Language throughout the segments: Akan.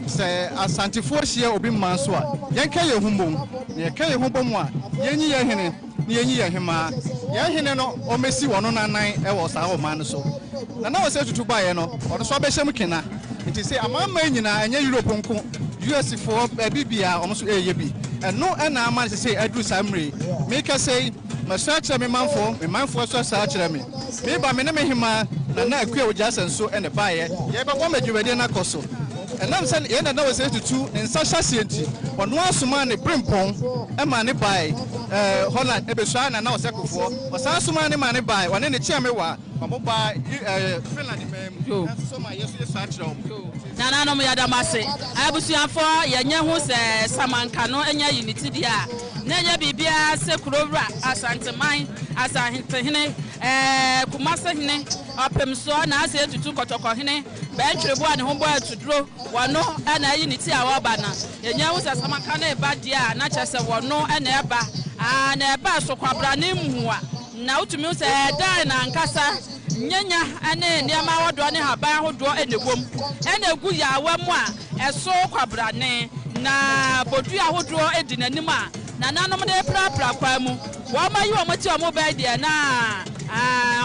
Sɛ Asantefoɔ hyia obi mma nso a, yɛnka yɛn ho mmom. Na yɛka yɛn ho bɔ mu a, yɛnyi yɛn hene na yɛnyi yɛn hemmaa. Yɛn hene no, ɔmmɛsi ɔno n'anan wɔ saa ɔman no so. Na na ɔsɛ tutu baeɛ no, ɔno nso abɛhyɛ mu kena. Nti sɛ amanaman nyinaa, ɛnyɛ Europe nko, US foɔ, baabi biara, wɔn nso reyɛ bi. Ɛno na ama no sesei aduru saa mmerɛ yi. Merekasa yi, masua akyerɛ me manfoɔ, me manfoɔ nso asua akyerɛ me. Mereba, me ne me hemaa, Nana Akua Ogyasɛ nso na ɛbaeɛ. Yɛrebɛbɔ ma dwumadie no akɔ so. Ɛnam sɛ yɛn Nana Osei Tutu ne nsa hyɛ aseɛ nti, ɔno ara somaa ne berempɔn maa no bae Holland bɛsuaa Nana Ɔsɛkofoɔ. Ɔsan somaa ne maa no bae, ɔne ne kyeamewa, wɔbaa Finland man mu nso so ma yɛn nso yɛsua kyerɛ wɔn. Nananom yɛda mo ase. Abusuafoɔ yɛnyɛ hu sɛ samanka no nya yi ne ti deɛ a, na ɛnyɛ biribiara sɛ kuro wura, Asanteman, Asantehene, Kumasehene, Ɔpemsoɔ, Naase Tutu, Kɔtɔkɔhene, Bɛntwerebo a ne ho bɔ atuduro, wɔno na ayi ne ti a ɔreba no. Yɛnya hu sɛ samanka no reba deɛ a, na kyerɛ sɛ wɔno na ɛreba. Aa, na ɛba so kwabrane mmoa, na wotumi hu sɛ ɛdan no ankasa. Nyanya ne nneɛma ahodoɔ ne nhaban ahodoɔ na ɛwɔ mu, ɛna ɛgu yaawa mu a ɛso kwabrane, na bodua ahodoɔ di n'anim a nananom de reprapra kwan mu. Wɔayi wɔn ti a wɔreba yi deɛ, na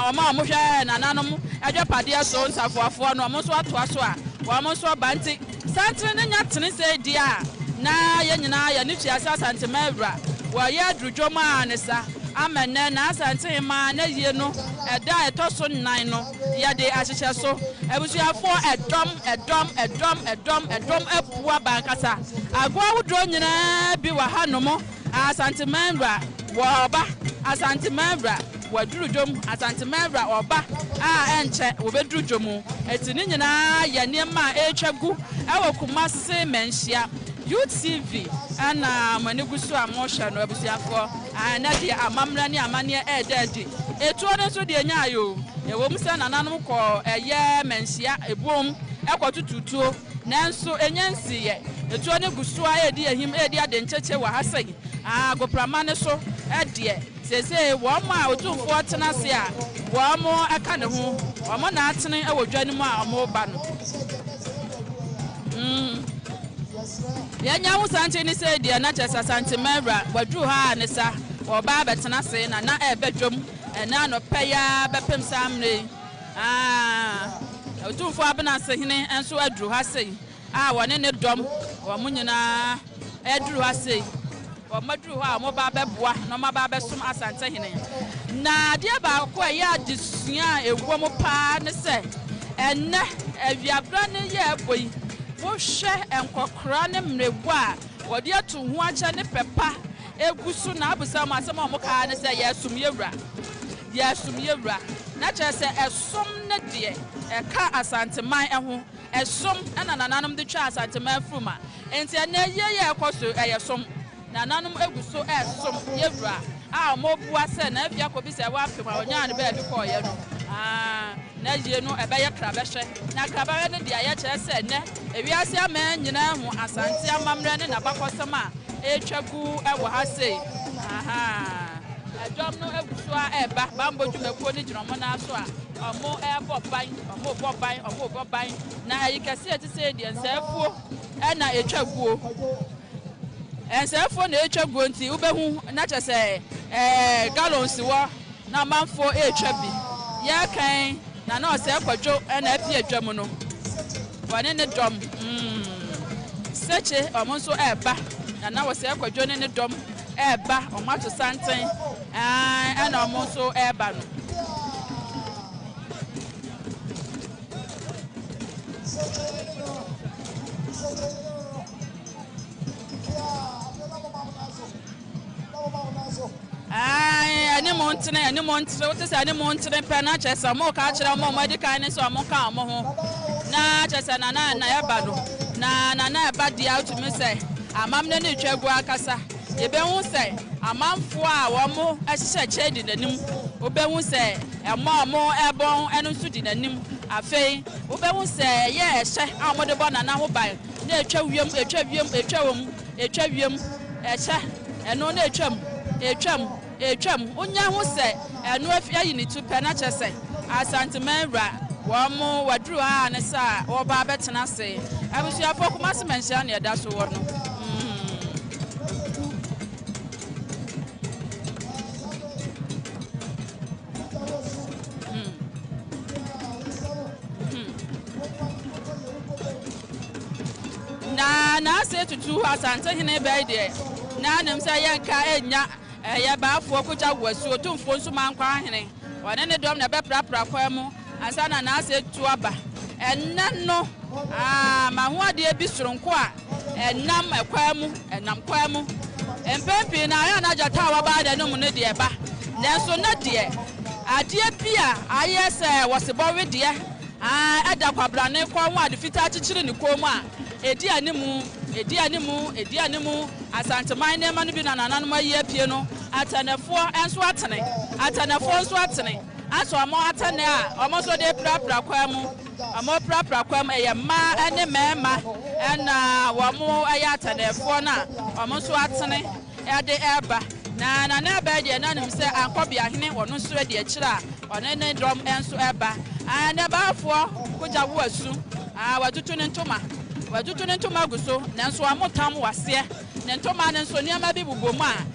wɔn a wɔhwɛ nananom adwapadeɛ so nsafoafoɔ no, wɔn nso atoa so a wɔn nso reba. Nti santene no nya tene sei deɛ a, na yɛn nyinaa yɛn ani tua sɛ Asanteman awura wɔyɛ aduru dwom a ne sa. Ama nnɛ n'Asantehemaa n'ayie no ɛda a ɛtɔ so nnan no yɛde ahyehyɛ so. Abusuafoɔ ɛdɔm, ɛdɔm, ɛdɔm, ɛdɔm, ɛdɔm abu aba ankasa. Agoa ahodoɔ nyinaa bi wɔ ha nom. Asanteman wura wɔɔba, Asanteman wura wɔaduru dwom, Asanteman wura ɔɔba a ɛnkyɛ wɔbɛduru dwom. Enti ne nyinaa yɛ nneɛma a ɛretwa gu wɔ Kumase Manhyia. UTV na mo ani gu so a mohwɛ no abusuafoɔ. Ae, na deɛ amammerɛ ne amanneɛ reda adi. Etuo no nso deɛ nyaeɛ o. Ɛwom sɛ nananom kɔɔ ɛyɛ manhyia ebuom kɔtoto tuo, nanso ɛnya nsiiɛ. Etuo no gu so ara redi ahim, redi ade nkyekye wɔ ha sei. Agoprama no so deɛ, seesei wɔn a Otumfoɔ tena ase a wɔka ne ho, wɔn na atene wɔ dwa no mu a wɔreba no. Yɛanya ho santen ne sei deɛ na kyerɛ sɛ Asante wura waduru ha a ne sa wɔba abɛtena ase na na ɛreba dwam ɛnɛ anɔpa yi ara bɛpem saa mmerɛ yi. Aa, Otumfoɔ Abenasehene nso aduru ha sei a wɔne ne dɔm wɔn nyinaa aduru ha sei. Wɔn aduru hɔ a wɔba abɛboa na wɔn aba abɛsom Asantehene. Na adeɛ baako a ɛyɛ adesua a ɛwɔ mu paa ne sɛ ɛnnɛ awiaberɛ no yɛ ɛbɔ yi, wohwɛ nkɔkora ne mmerewa a wɔde ato ho akyɛ ne pɛ pa egu so na abisa wɔn asɛm a wɔn kaa ne sɛ yɛsom yɛwura, yɛsom yɛwura. Na kyerɛ sɛ ɛsom ne deɛ ɛka Asanteman ho. Ɛsom na nananom de twaa Asanteman afurum a enti ɛnnɛ yie yi a ɛkɔ so yi ɛyɛ som. Nananom gu so resom yɛwura a wɔbua sɛ Nana Afia kɔbisa ɛwɔ apem a ɔnyaa no baabi kɔeɛ no aa na yie no ɛbɛyɛ krabɛhwɛ. Na krabɛhwɛ no deɛ yɛkyerɛ sɛ nnɛ ewiase aman nyinaa ahu Asante amammerɛ ne n'abakɔsɛm a ɛretwa gu wɔ ha sei. Ahaa ɛdɔm no gu so ara reba, bammɔ dwumakuo no gyina wɔn nan so a wɔrebɔ ban, wɔrebɔ ban, wɔrebɔ ban. Na ayi kɛseɛ a ɛte sei deɛ nsɛefoɔ na ɛtwa guo. Nsɛefoɔ na ɛretwa guo nti wobɛhu na kyerɛ sɛ ɛɛ gallon si hɔ na amanfoɔ retwa bi. Yɛrekan na na ɔsɛe kwadwo na api adwa mu no wɔne ne dɔm mm sekye wɔn nso ɛreba na na wɔsɛe kwadwo ne ne dɔm ɛreba wɔn ato santen ɛna wɔn nso ɛreba no. Ae, ɛne mo ntene, ɛne mo ntere. Wote sɛ ɛne mo ntere pɛ na kyerɛ sɛ wɔreka akyerɛ wɔn a wɔadi kan no sɛ wɔnka wɔn ho. Na kyerɛ sɛ nana na ɛba no, na nana ɛba deɛ wotumi sɛ amammerɛ no retwa agu ankasa. Yɛbɛhu sɛ amanfoɔ a wɔhyehyɛ kyɛ di n'anim. Wobɛhu sɛ ɛmɔ a wɔrebɔn no nso di n'anim. Afei wobɛhu sɛ ɛyɛ ɛhyɛ a wɔde bɔ nana ho ban na ɛtwa wiem, ɛtwa wiem, ɛtwa wɔm, ɛtwa wiem, ɛhyɛ, ɛno na ɛtwam, ɛtwam, ɛtwam. Wonya hu sɛ ɛno afi ayi ne tu pɛ na kyerɛ sɛ Asanteman wura. Wɔn wɔaduru ha a ne sɛ a wɔreba abɛtena ase. Abusuafoɔ, Kumasi Manhyia na yɛda so wɔ no. Na n'ase tutu Asantehene bɛyi deɛ, na nim sɛ yɛnka ɛnya ɛyɛ baafoɔ kogya wɔ asuo Otumfoɔ Nsumankwa ahene. Ɔne ne dɔm na ɛbɛprapra kwan mu ansa na n'ase atu aba. Ɛnnɛ no, aa, mahu adeɛ bi soronko a ɛnam kwan mu, ɛnam kwan mu. Mpɛn pii no, ayɛ a na gyata a waba n'anom no deɛ ba, nanso nnɛ deɛ, adeɛ bi a ayɛ sɛ wɔsebɔ wedeɛ, aa, ɛda kwabrane kɔn ho ade fitaa kyekyere ne kɔn mu a, ɛdi animu, ɛdi animu, ɛdi animu. Asanteman nneɛma no bi na nananom ayi apue no, Atɛnɛfoɔ nso atene, Atɛnɛfoɔ nso atene, asɔ wɔn atɛnɛ a wɔn nso de reprapra kwan mu, wɔreprapra kwan mu, ɛyɛ mmaa ne mmarima na wɔyɛ atɛnɛfoɔ no a wɔn nso atene de reba. Na Nana Ɛbɛɛ deɛ na nim sɛ Ankɔbeahene ɔno nso adi akyire a ɔne ne dɔm nso reba. Nɛbaafoɔ kogya wo asu, watutu ne ntoma, watutu ne ntoma agu so, nanso wɔtam waseɛ. Ne ntoma no nso, nneɛma bi bobɔ mu a,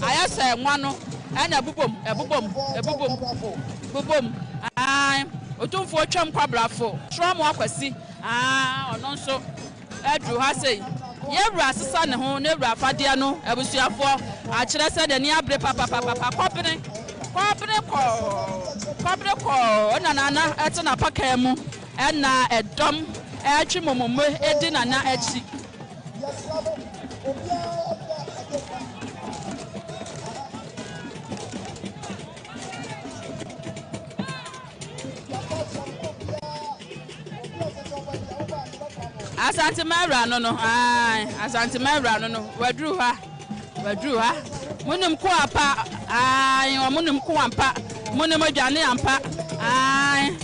ayɛ sɛ nwa no na ɛbobɔ mu, ɛbobɔ mu, ɛbobɔ mu, bobɔ mu. Aane, Otumfoɔ Twam Kwabrafo, Trɔmo Akwasi, aane, ɔno nso aduru ha sei. Yɛn wura asesa ne ho, ne wura afadeɛ no, abusuafoɔ, akyerɛ sɛ n'ani abere papapapapa. Kɔbene, kɔbene kɔɔ, kɔbene kɔɔ, ɛna Nana ɛte n'apakan mu, ɛna ɛdɔm ɛretwe momomme ɛdi Nana akyi. Asante Mawura no no, ae, Asante Mawura no no, waduru ha, waduru ha. Monim ko ampa, ae, wɔn nim ko ampa, monim odwane ampa, ae.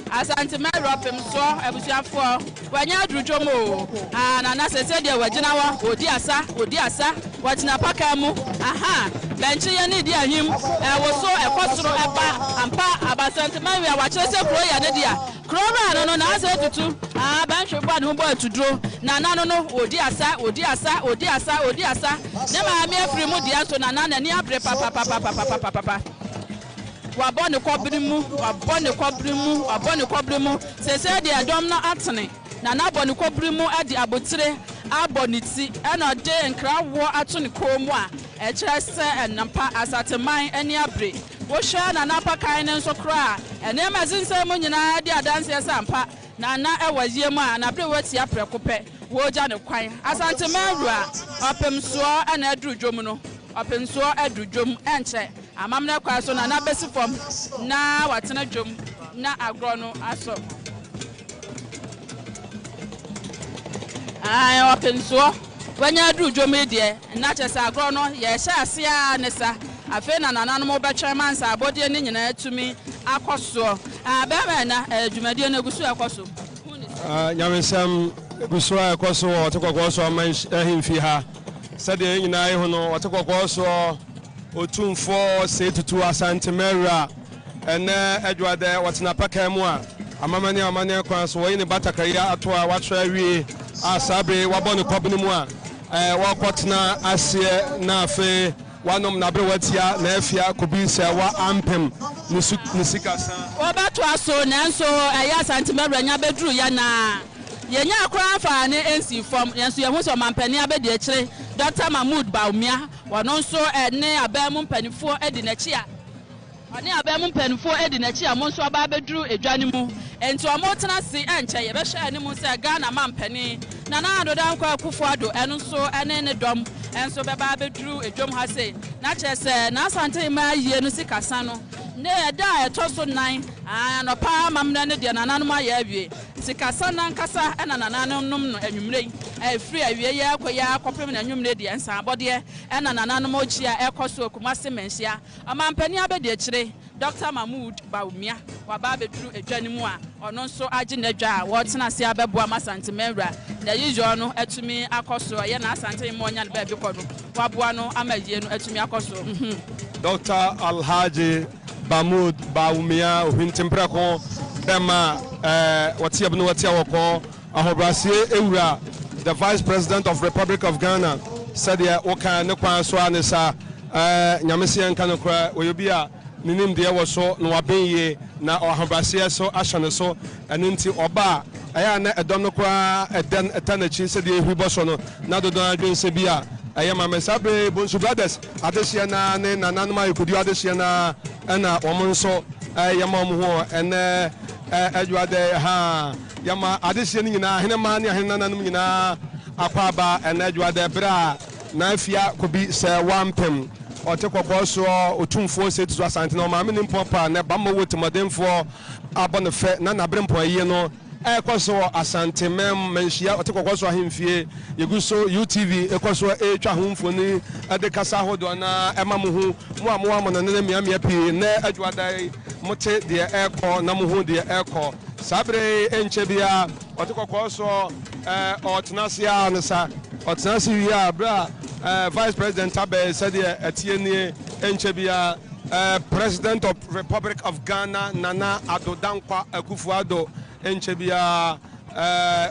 Asante Mawura ɔpem soɔ, abusuafoɔ. Wanya aduru dwom oo, ah Nana sese deɛ wagyina hɔ, ɔdi asa, ɔdi asa, watena apakan mu, aha, bɛnkye yɛ ne di ahim, ɛwoso, ɛkɔ soro, ɛba, ampa, Abasante Mawia wakyerɛ sɛ kuro yɛ ne dea, kuro wura no no, Nana sɛ tutu, ah bɛnhwe bɔ ne ho bɔ atuduro, Nana no no, ɔdi asa, ɔdi asa, ɔdi asa, ɔdi asa, ne maame afiri mu deɛ nso Nana n'ani abere papapapapapapapa. Wabɔ ne kɔbere mu, wabɔ ne kɔbere mu, wabɔ ne kɔbere mu. Seesei deɛ dɔm no atene, na n'abɔ ne kɔbere mu de abotire abɔ ne ti, ɛna ɔde nkrawoɔ ato ne kɔn mu a ɛkyerɛ sɛ ɛnampa Asateman ani abere. Wohwɛ Nana Apakan no nso koraa a, nneɛma a ɛsensɛn mu nyinaa di adanseɛ sɛ ampa Nana wɔ ayie mu a n'aberewa tia prɛko pɛ, wɔregya no kwan. Asanteman wura, Ɔpemsoɔ na aduru dwom no, Ɔpemsoɔ aduru dwom, ɛnkyɛ Amammerɛ kwan so na n'abɛsi fam na watena dwom na agorɔ no asɔ. Ae, ɔpensoɔ, wanya aduru dwom yi deɛ, na kyerɛ sɛ agorɔ no yɛrehyɛ aseɛ ara ne sa. Afei na nananom rebɛtwɛn ma nsa abɔdeɛ no nyinaa atumi akɔ soɔ. Ah, bɛrima ɛna, eh, dwumadie no ɛgu so ɛkɔ so. Hu ne sɛ. Nyamesɛm gu so a ɛkɔ so wɔ Ɔte Kɔkɔɔ so Aman Ahemfie ha. Sɛdeɛ yɛn nyinaa yɛhu no, Ɔte Kɔkɔɔ soɔ Otumfoɔ Osei Tutu Asante Mawura ɛnnɛ Adwoadɛ ɔtena apakan mu a amamma ne amanneɛ kwan so wɔyi ne batakari ato a wakyerɛ awie a saa bere yi wabɔ ne kɔbene mu a wɔrekɔtena aseɛ na afei wanom n'aberewa tia na afia kobi sɛ wa ampem ne su ne sika sa. Wɔbɛtoa so nanso ɛyɛ Asante Mawura nya bɛduru yɛ na yɛnyaa koraa mfaa ne nsii fam nanso yɛhu sɛ ɔmampanin abɛdiakyire Dɔkta Mahmood Bawumia Ɔno nso ne aban mu mpanimfoɔ adi n'akyi a ɔne aban mu mpanimfoɔ adi n'akyi a wɔn nso aba abɛduru edwa no mu. Enti wɔretena ase ɛnkyɛ yɛbɛhwɛ anim sɛ Ghana mampanin Nana Addo Dankwa Akufo Addo ɛno nso ne ne dɔm nso bɛba abɛduru edwam ha sei. Na kyerɛ sɛ n'Asante mmaa ayie no sikasa no ne ɛda a ɛtɔ so nan anɔpa amammerɛ no deɛ nananom ayɛ awie. Sikasa no ankasa na nananom nom no anwummere yi. Ɛfiri awiei yi ara kɔ yi ara kɔpem no anwummere deɛ, nsaabɔdeɛ na nananom rekyi a ɛrekɔ so wɔ Kumasi Manhyia. Ɔmanpanin abadiakyire, Dɔkta Mahmood Bawumia, waba abɛduru edwa no mu a ɔno nso agye n'adwa a wɔretena ase abɛboa ma Asante Manwura n'ayiyɔ no atumi akɔ so. Ɛyɛ n'Asante mma ɔnya no baabi kɔ no, waboa no ama ayie no atumi akɔ so. Dɔkta Alhaji Mahmood Bawumia Ohwinti Mprɛko. Bɛma a wɔte abunu wɔte awɔkɔɔ, ahobrɛaseɛ wura, the Vice President of Republic of Ghana, sɛdeɛ woka ne kwan so ara ne saa. Nyame se yɛnka nokorɛ, ɔyɛ obi a ne nimdeɛ wɔ so na waben yie, na ahobrɛaseɛ so ahyɛ ne so, ɛno nti ɔba a, ɛyɛ a na ɛdɔm no koraa ɛdɛ ɛta n'akyi sɛdeɛ ɛhuri bɔ so no, na dodoɔ no ara dwene sɛ bi a ɛyɛ ma me. Saa berɛ yi Bonsu Brothers adehyeɛ no ara ne nananom ayɛkɔduo adehyeɛ no ara ɛna wɔn nso yɛma wɔn ho ɛnɛ adwuadɛ ha yɛma adehyeɛ no nyinaa ahenemma ne ahenananom nyinaa akɔ aba ɛnɛ adwuadɛ berɛ a Nafia Kobi sɛ wampem ɔte kɔkɔɔ soɔ otumfoɔ sɛ tutu Asante na ɔmaame ne mpɔn pa na bammɔ wɔ timɔdenfoɔ abɔ no fɛ na naberempɔn ayie no Ɛrekɔ so wɔ Asante Mɛm Manhyia Ɔte Kɔkɔɔ So Ahemfie. Yɛgu so, UTV kɔ so retwa ho mfoni de kasa ahodoɔ na ɛma mo hu, mo a mowɔ amanɔne ne mmeammea pii, nnɛ Adwoada yi, mote deɛ ɛrekɔ na mohu deɛ ɛrekɔ. Saa berɛ yi ɛnkyɛ biara Ɔte Kɔkɔɔ Soɔ ɔretena ase ara ne sa. Ɔtena ase wie a, berɛ a Vice President abɛn sɛdeɛ ɛteɛ nie, ɛnkyɛ biara President of Republic of Ghana Nana Addo Dankwa Akufo Addo nkyɛ biara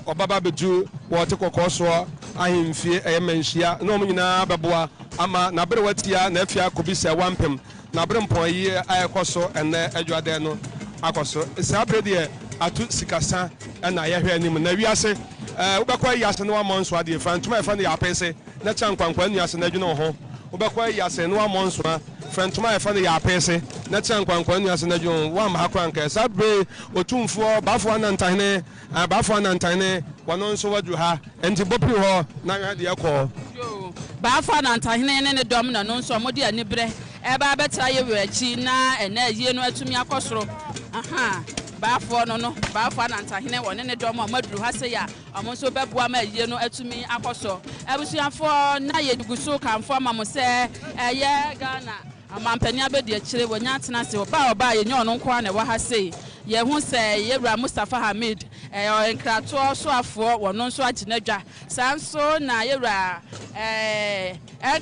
ɔbɛba abɛdu wɔ ɔte kɔkɔɔ soɔ ahemfie ɛyɛ manhyia na wɔn nyinaa bɛboa ama n'aberewa tia na afie akɔbi sɛ wampem n'aberempɔn ayie a ɛkɔ so ɛnnɛ adwadɛ no akɔ so. Saa berɛ deɛ ato sikasa na yɛhwɛ anim na wiase wobɛkɔ ayi ase na wammɔ nsoa deɛ fira ntoma a yɛfrɛ no yɛapese na kyɛ nkwankwaa nni ase na dwene wo ho wobɛkɔ ayi ase na wammɔ nsoa Frɛ ntoma a yɛfrɛ no Yaapeese na tena nkwankwan nnua ase na dwen ho. Woamma ha koraa anka ɛ. Saa bere yi, Otumfoɔ Bafo Anantahene, ah, Bafo Anantahene, wɔno nso waduru ha. Enti bɔ piri hɔ na hwɛ deɛ ɛkɔ. Yoo, Bafo Anantahene ne ne dɔm na no nso wɔde aniberɛ reba abɛtra yɛn wura akyi na ɛnnɛ ayie no atumi akɔ soro. Ahaa, Bafoɔ no no, Bafo Anantahene, wɔne ne dɔm a wɔaduru ha sei a, Wɔn nso bɛboa ma ayie no atumi akɔ so. Abusuafoɔ, na yɛgu so kamfo ama mo sɛ ɛyɛ Ghana ɔmanpanin abɛdiakyire, wanya atena ase. Ɔba a ɔbaa yɛnyɛ ɔno nko ara na ɛwɔ ha sei. Yɛhu sɛ Yɛwura Mustapha Hamid, ɛyɛ nkratoɔ soafoɔ, ɔno nso agye n'adwa. Saa nso na Yɛwura ɛɛ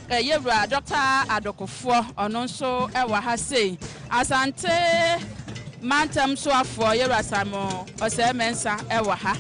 Yɛwura Dɔkta Adokofoɔ, ɔno nso wɔ ha sei. Asante mantam soafoɔ Yɛwura Simon Osei Mensah wɔ ha.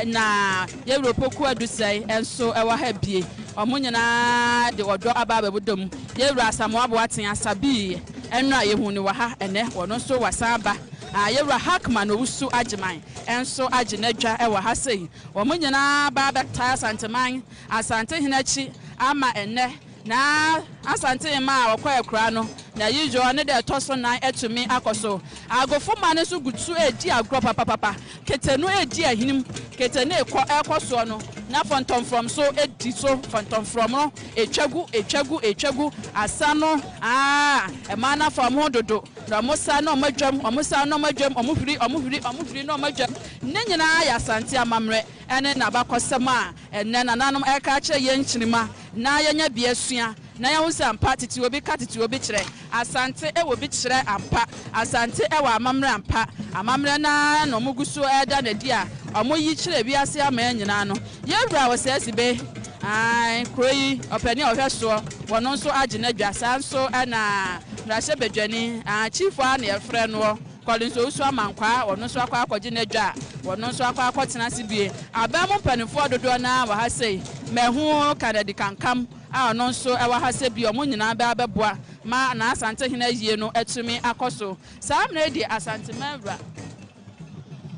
Na Yɛwura Opoku Adusɛe nso wɔ ha bie. Wɔn nyinaa de ɔdɔ aba abɛbodɔ mu. Yɛwura Asamoah Boateng Asabii nnora yɛhuu no wɔ ha ɛnnɛ, ɔno nso wasan aba. Yɛwura Hackman Owusu Agyeman nso agye n'adwa wɔ ha sei. Wɔn nyinaa aba abɛtaa Asanteman Asantehene akyi ama ɛnnɛ na Asante mma a wɔkɔ akuraa no na Yiyɔ ne da ɛtɔ so nan atumi akɔ so. Agofo mma no nso gu so redi agorɔ papapapa. Kete no redi ahinim, kete no rekɔ rekɔ soɔ no na fɔntɔmfrɔm nso di so, fɔntɔmfrɔm no retwa gu, retwa gu, retwa gu, asa no aa mmaa no afa wɔn ho dodo na wɔn sa na wɔn adwam, wɔn sa na wɔn adwam, wɔn huri, wɔn huri, wɔn huri na wɔn adwam. Ne nyinaa yɛ Asante amammerɛ ne n'abakɔsɛm a ɛnnɛ nananom reka akyerɛ yɛn nkyirimma na yɛanya bi asua na yɛahu sɛ ampa tete obi ka tete obi kyerɛ. Asante wɔ bi kyerɛ ampa. Asante wɔ amammerɛ ampa. Amammerɛ no ara na wɔgu so reda no adi a wɔyi kyerɛ wiase aman nyinaa no. Yɛn wura Osei-Sibe, ae, kuro yi ɔpanin a ɔhwɛ soɔ, wɔno nso agye n'adwa. Saa nso na mmarahyɛbadwani, ae, Chief ara na yɛfrɛ noɔ. Collins Owusu Amankwaa, ɔno nso akɔ akɔgye n'adwa a ɔno nso akɔ akɔtena ase bie. Aban mu mpanimfoɔ dodoɔ no ara wɔ ha sei. Mahu Kennedy Kankam a ɔno nso wɔ ha sɛ bi. Wɔn nyinaa bɛ abɛboa ma n'Asantehene ayie no atumi akɔ so. Saa mmerɛ yi deɛ Asanteman wura,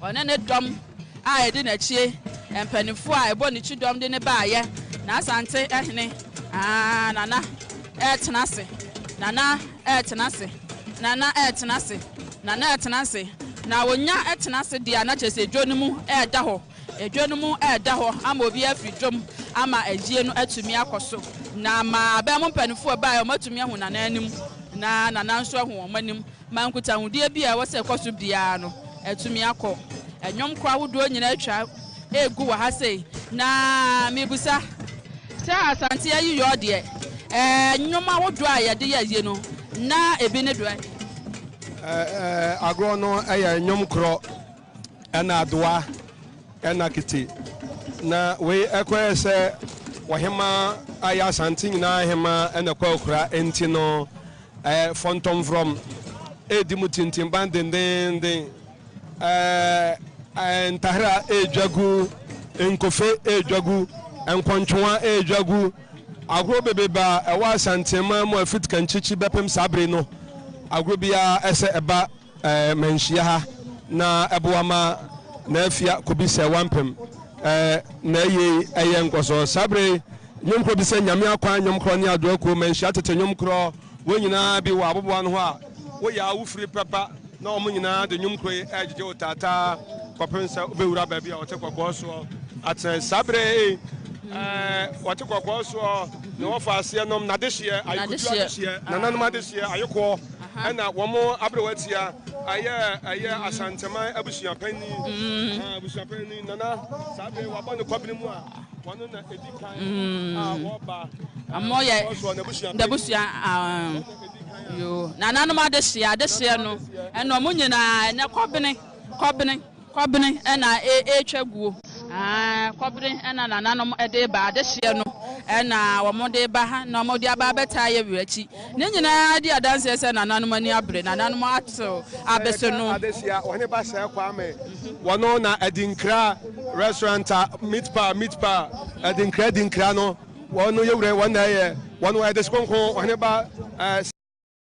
ɔne ne dɔm a ɛdi n'akyie, mpanimfoɔ a ɛbɔ ne kyidɔm de no baeɛ, n'Asante hene, aa, Nana retena ase, Nana retena ase, Nana retena ase, Nana retena ase. Na ɔnya tena ase deɛ a, na kyerɛ sɛ dwa no mu reda hɔ, dwa no mu reda hɔ ama obiara afiri dwam ama ayie no atumi akɔ so. Na ama aban mu mpanimfoɔ a ɛbaeɛ, wɔatumi ahu Nana anim, na Nana nso ahu wɔn anim. Ma nkutahodie bi a ɛwɔ sɛ ɛkɔ so biara no atumi akɔ. Nnwom korɔ ahodoɔ nyinaa atwa regu wɔ ha sei. Na mebisa sɛ Asante ayiyɔ deɛ, ɛɛ nnwom ahodoɔ a yɛde yɛ ayie no, na ebi ne doɛ? Ɛɛ agorɔ no yɛ nnwom korɔ ɛna adowa ɛna kete. Na wei ɛkɔyɛ sɛ ɔhemaa a ɛyɛ Asante nyinaa hemaa ɛna ɛkɔ akura nti no, Ɛɛ fɔntɔmfrɔm redi mu tintimban dendeenden. Ɛɛ ntahera redwa gu, nkofe redwa gu, nkɔntwowa redwa gu. Agorɔ bebrebe a ɛwɔ Asanteman mu a ɛfiri Kankyikyi bɛpem saa bere no, agorɔ biara ɛsɛ ɛba ɛɛ manhyia ha na ɛboa ma N'afia kɔbi sɛ wampem ɛɛ n'ayie ɛyɛ nkɔsoɔ. Saa bere yi, nnwom korɔ bi sɛ Nyame Akwan nnwom korɔ ne Adoa Kuo Manhyia tete nnwom korɔ Wɔn nyinaa bi wɔ aboboano hɔ a, woyɛ a wofiri pɛ ba na wɔn nyinaa de nnwom koro yi regyegye wo taataa kɔpem sɛ wobɛwura baabi a wɔte kɔkɔɔ soɔ atena. Saa berɛ yi, wɔte kɔkɔɔ soɔ na wɔfa aseɛ nom n'adehyeɛ, ayekutu adehyeɛ, nananom adehyeɛ, ayekoɔ, ɛna wɔn aberewa tia ɛyɛ ɛyɛ Asanteman abusuapanin, abusuapanin nana, saa berɛ yi wabɔ ne kɔbene mu a. Wɔn na edi kan a wɔba. Ɔmo yɛ n'abusua yoo nananom adehyeɛ adehyeɛ no ɛna ɔmo nyinaa ɛnɛ kɔbene kɔbene kɔbene ɛna ɛretwa guo aa kɔbene ɛna nananom ɛde ba adehyeɛ no ɛna wɔn de ba ha na wɔn de aba abɛtaa yɛ wura akyi ne nyinaa di adanseɛ sɛ nananom ani abere nananom atew abese no. Adehyeɛ ɔhene ba sɛɛ Kwame. Wɔno na Adinkra restaurant a meat pie meat pie Adinkra Adinkra no wɔno yɛ wura wɔn na ɛyɛ wɔn wɔ ɛdesi kronkron ɔhene ba ɛɛ.